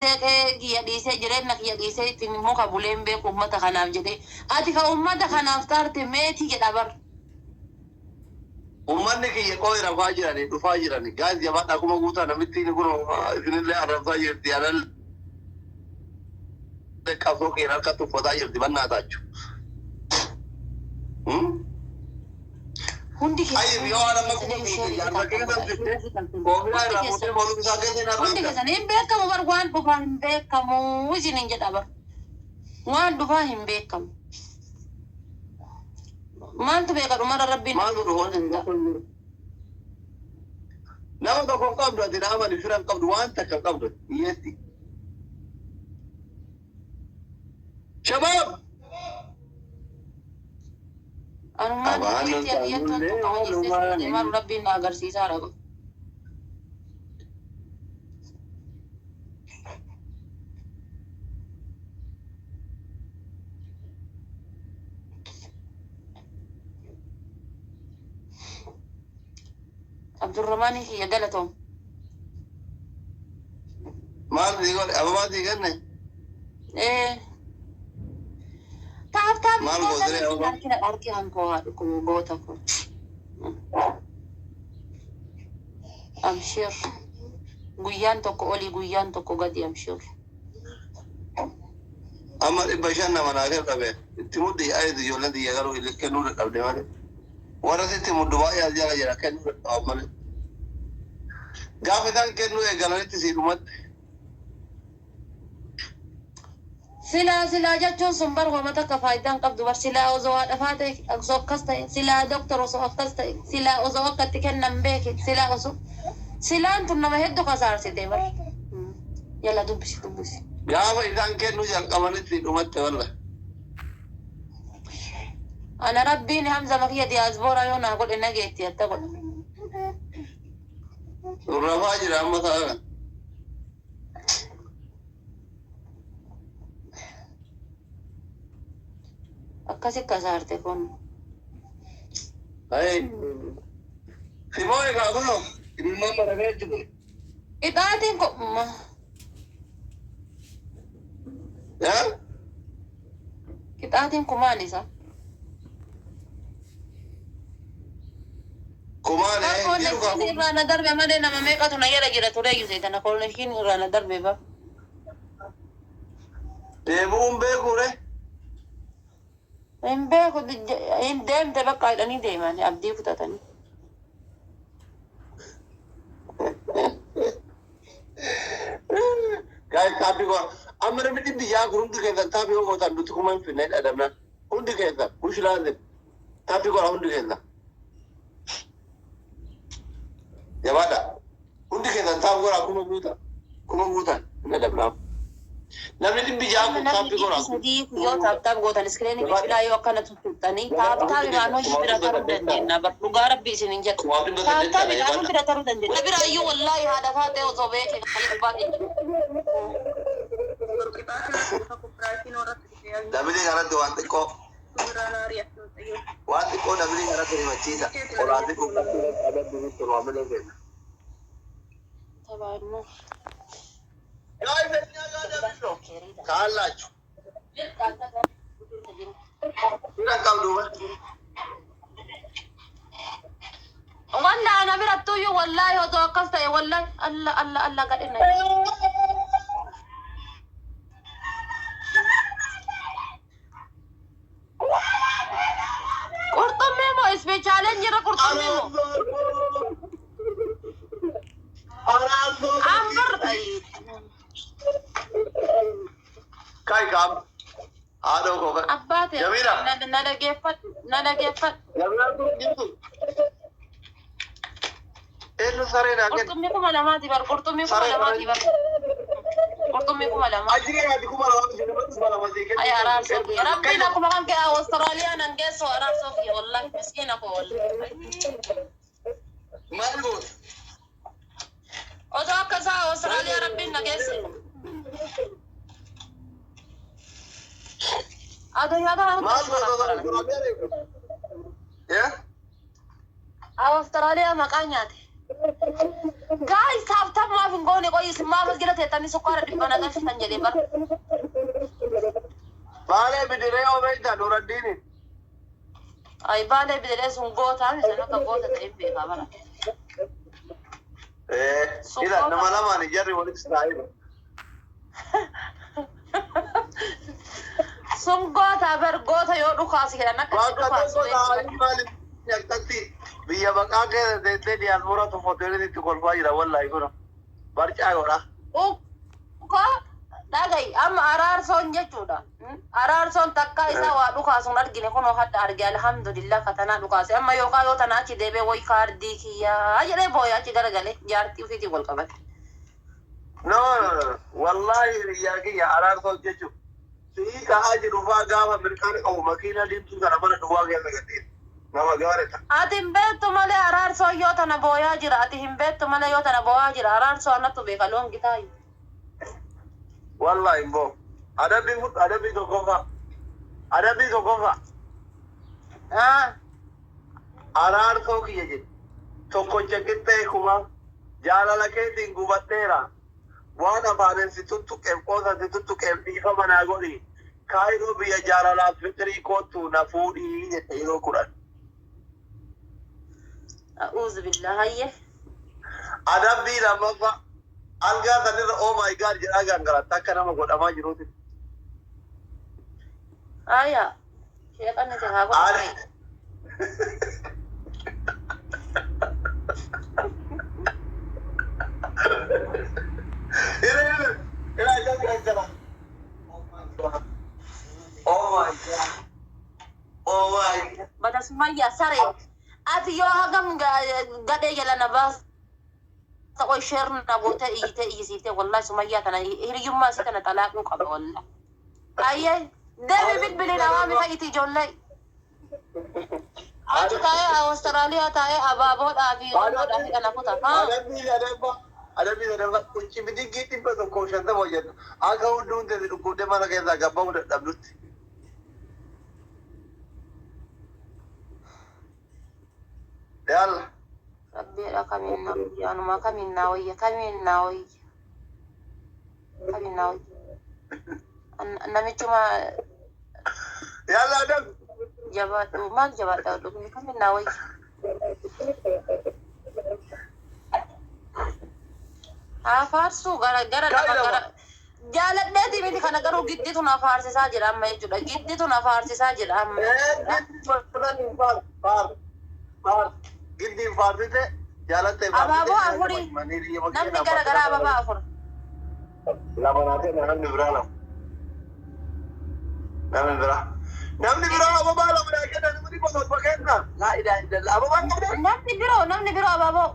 Qe'ee kiyya dhiisee, jireenya kiyya dhiisee ittiin muka bulee hin beeku uummata kanaaf jedhee. Ati ka uummata kanaaf taarte meetii jedha bar. Uummanni kiyya qooyi rafaa jirani, dhufaa jirani. Gaas jabaadhaa, kuma guutaa. Namittiin kun isinillee arrabsaa jirti, anallee qabsoo keenya harka tuffataa jirti bannaa taachu. Hundi Ayyib, yoo waan amma kuma guute jaarsa keessa fitte koofiyaa irraa fuutee booluu isaa keessa hin Hundi arrabda. keessan hin beekamu bar, waan dhufaa hin beekamu isinin jedha bar. Waan dhufaa hin beekamu. Maaltu beeka dhumarra Rabbiin Maaltu dhufuu dhufa? danda'a. Nama tokko hin qabdu ati, nama fira hin qabdu, waan takka hin qabdu hiyyeetti. Shabaab! Anumaan Abaan itti adiyyattuun tollee tokko jettee walumaan. deemaa Rabbiin na agarsiisaa raba. Abdurrahmaan kiyya, galatoom. Maal sii godhe? Ababaa sii kenne? Eh. Tap tap. Maal gootere ababaa? Harki harki hankoo haa dhukkubu goota kun. Amshir. Guyyaan tokko olii, guyyaan tokko gadi, amshir. Amma 500 nama naa kenna be. Itti muddi ayitu, ijoolleen xiyya garuu kennuu dadhabde malee. Warra sitti muddu baay'ee as jala jira, kennuu dadhaban malee. Gaafa isaan kennuu eegalanitti sii dhumatti. Silaa silaa jechuun sun bar homa takka faayidaan qabdu bar. Silaa osoo haadha ta'e, osoo akkas ta'e, silaa doktor osoo akkas ta'e, silaa osoo akka itti kennan beeke, silaa osoo silaan tun nama hedduu kasaarsite bar. Yalla, dubbisi, dubbisi. Gaafa isaan kennuu jalqabanitti sii dhumatte walla. Ana Rabbiin Hamza makiyya diyaasbooraa yoo naa godhe nageetti atta godha. Rafaa jira amma sa'a kana. Akkasi kasaarte kun. Ayi. Simoo egaa kunoo ilmaan maramee jiru. Ixaatiin ko Yaa? Qixaatiin kumaan isa. Kumaan jiru kaa. Connection irraa na darbe malee nama meeqatu na jala jira ture iyyuu tana connection irraa na darbe ba. Deebi'uun beekuure. Hin beeku, hin deemte bakka jedhanii deeman abdii kutatanii. Guys, tap godha. Amma namni 600 kun hundi keessan tap yoo gootan nuti kuma hin finne dhadhamna. Hundi keessan mush laazim. Tap godha hundi keessan. Jabaadha. Hundi keessan tap godha, kuma guuta. Kuma guutan hin dhadhamna. Namni 600 kun Namni tap godha. 300 yoo tap tap gootan, screen bilbilaa yoo akkana tuttuqxanii tap tap irraan hojii bira taruu dandeenya. Bar dhugaa Rabbi isin hin jedhu. 1800 Tap tap irraan bira taruu dandeenya. Bira iyyuu wallaahi haadha faatee osoo beekee abbaa keenya. Dabili kanatti waan xiqqoo. Waan xiqqoo dabili kanatti rifachiisa. Olaanti kun keenya. Tabaannu. Kaallachu. Fira qabdu ba. Walla ana birattuyyuu wallaahi osoo akkas ta'e, wallaahi alla alla alla gadhina. Qurxummii moo ispeechaaleen jira, qurxummii moo? Ambar. Kai kam. Haadhoo koo kai. Abbaa ta'e. Jamiila. Na dhageeffadhu, na dhageeffadhu. Jamiila kun jirtu. Eenyu saree naa kenna? Qurxummii 2000ti bar, qurxummii 2000ti bar. Qurxummii 2000. Ajiri ati 2000 2000 sii kenna. Ay, araarsoo kiyya. Rabbiin akkuma kan kee Awustiraaliyaa nan geessu, araarsoo kiyya, wallahi miskiina koo, wallahi. Maal goota? Osoo akka isaa Awustiraaliyaa Rabbiin na geesse. Addunyaa kana Maal goota? Awustiraaliyaa? Awustiraaliyaa maqaa nyaate. Guys, tap tap maaf hin goone qoyi isin maaf as jala teettanii sukkaara dhibba nagalchitan jedhee bara. Baalee bidiree oo beektaa Nuraddiini. Ay baalee bidiree sun gootaa isin akka goota ta'e beekaa bara. Sun Ila goota. nama lamaan jarri walitti saahiba. Sun goota bar goota yoo dhukaasi jedhan akka itti Bakka dhukaasu tokko beektu. taa'anii maaliif akkatti biyya baqaa keessa teessee diyaaspoora tuffatanii itti kolfaa jira wallaahi kuna. Barcaa godha. Ukko dhagayi amma araarsoon jechuudha. Araarsoon takka isaa waa dhukaasuun argine kunoo hadda arge alhamdulillah katanaa dhukaase amma yookaan yoo tana achi deebee wayi kaardii kiyyaa jedhee booya achi garagalee jaartii ofiitiin wal qabate. No, no, no. Wallaahi biyyaa kiyya araarsoo jechuun. Sii ka'aa jiru faa gaafa mirqaan qabu makiina diimtuu kana mana duwwaa keessa gadhiisa. Nama gaariidha. Ati hin beektu malee araarsoon yoo tana booyaa jira. Ati hin beektu malee yoo tana booyaa jira. Araarsoo anattu beeka loon gitaayu. Wallaahi hin boo. Adabbii fudhu adabbii tokkoffaa. Adabbii tokkoffaa. Ah, Araarsoo kiyya jedhe. Tokkocha qixxee kumaa jaalala keetiin gubadheera. Waan afaanin si tuttuqeef qoosa si tuttuqeef dhiifama naa godhi. Kaayiroo biyya jaalalaaf fiqirii koottu na fuudhii jette yeroo 10. a'uuzu billah hayye. Adabbii lammaffaa algaa sanirra oh my god jedhaa gangalatta akka nama godhamaa jiruuti. Aya. Sheeqanni si haa godhu. Ila ila ila ila ila. Oh my god. Oh my god. Bada sumayyaa saree. Ati yoo hagam gadhee jala na baasta qoy sheer na gootee iyyitee iyyisiiftee wallahi sumayyaa tana hiriyyummaa isii tana xalaaquu qaba wallahi. Ayyee deemi bilbilii namaa mifa iti ijoollee. Achi taa'ee Awustiraaliyaa taa'ee abaaboodhaa fi qonnoodhaa fi kana kuta. Haa. Adabbii sadaffaa adabbii sadaffaa quncii bidiggii 150 hojjetu akka hunduun teessi dhukkubdee mana keessaa gabba'uu dadhabdutti. Yalla. Rabbiidha kamiin na wayya anuma kamiin naa wayya kamiin naa wayya kamiin naa wayya. Namichuma Yalla adab. jabaadhu maal jabaadha dhugni kamiin naa wayya. Haa faarsuu gara gara lafa gara jaaladheeti miti kana garuu gidditu na faarsisaa jira amma jechuudha gidditu na faarsisaa jira amma jechuudha. Giddiin faarsite jaalattee Abaaboo afurii namni gara gara abaaboo afur. Lama naa kenna namni biraa lama. Namni biraa. Namni biraa ababaa lama naa kenna namni 7 kenna. Laa ilaaha illallah ababaan qabdee. Namni biroo abaaboo.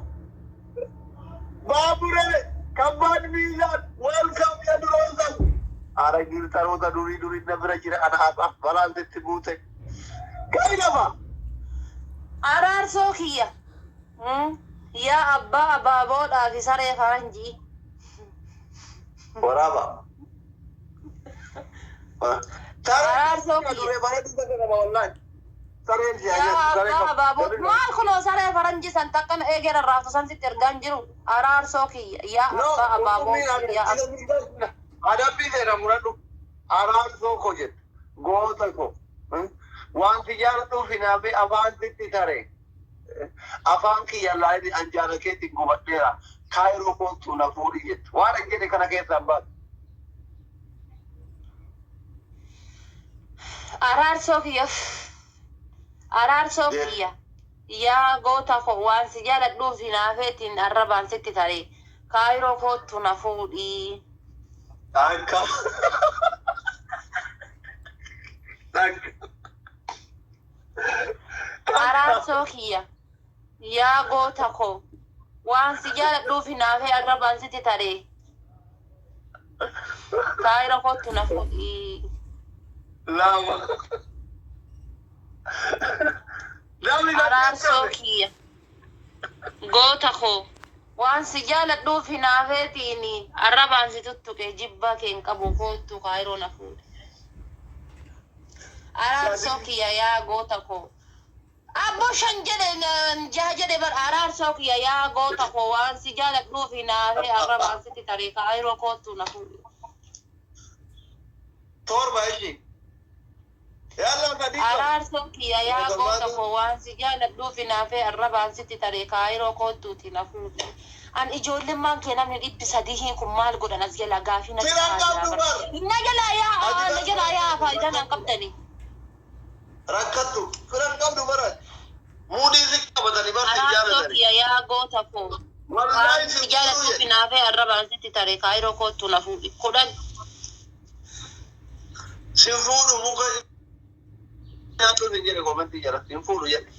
Baaburee kabbaad miizaan welcome ya duroosan. Ara giltaroota durii durii na bira jira ana haadhaaf balaan sitti buute. Kai lafa. Araarsoo kiyya. Yaa abbaa abaaboodhaa fi saree faranjii. Waraaba. Araarsoo kiyya. Duree bareedu takka qaba wallahi. Sareen si Yaa ajjeesu saree abbaa qaba. abaaboo maal kunoo saree faranjii san takkan eegee rarraaftu san sitti ergaan jiru. Araarsoo kiyya. Yaa No, abbaa abaaboo yaa adabbii seera muradhu. Araarsoo ko jedhu. Goota ko. Wanti jaaladhuuf hinaafee afaan sitti tare. Afaan kiyya laayini anjaala keetiin gubadheera. Kaayiroo koottu na fuudhi jettu. Waan an jedhe kana keessaa hin baatu. Araarsoo kiyya. Araarsoo kiyya. Yaa goota ko waan si jaaladhuuf hinaafeetiin arrabaan sitti tare. Kaayiroo koottu na fuudhi. Akka. Akka. Araarsoo kiyya. Yaa goota ko waan si jaaladhuuf hinaafee arrabaan sitti tare. Kaayiroo koottu na fuudhi. Lama. Namni Araarsoo kiyya. Goota ko waan si jaaladhuuf hinaafeetiin arrabaan si tuttuqe jibbaa kee hin qabu koottu kaayiroo na fuudhi. Araarsoo kiyya yaa goota ko Abbo shan jedhe, jaha jedhe bar. Araarsoo kiyya, yaa goota koo, waan si jaaladhuufi naafee arrabaan sitti taree kaayiroo koottu na fuudhi. 7 ishii. Yalla, 3 qaba. Araarsoo kiyya, yaa goota koo, waan si jaaladhuufi naafee arrabaan sitti taree kaayiroo koottuuti na fuudhi. An ijoollemmaan kee namni 300 kun maal godhan as jala gaafii natti Firan ta'aa jira qabdu bar. bar. Na jalaa yaa Ati na jalaa yaa, faayidaa naan qabdani. Rakkattu. Firan qabdu bara. Muudii si qabatanii bar si Araarsoo jaalatanii. kiyya, yaa goota koo, Wallaahi waan si si jaaladhuufi naafee arrabaan sitti taree kaayiroo koottu na fuudhi. 10. Sin fuudhu, muka nyaatu sin jedhe, comment jalatti sin fuudhu jedhe.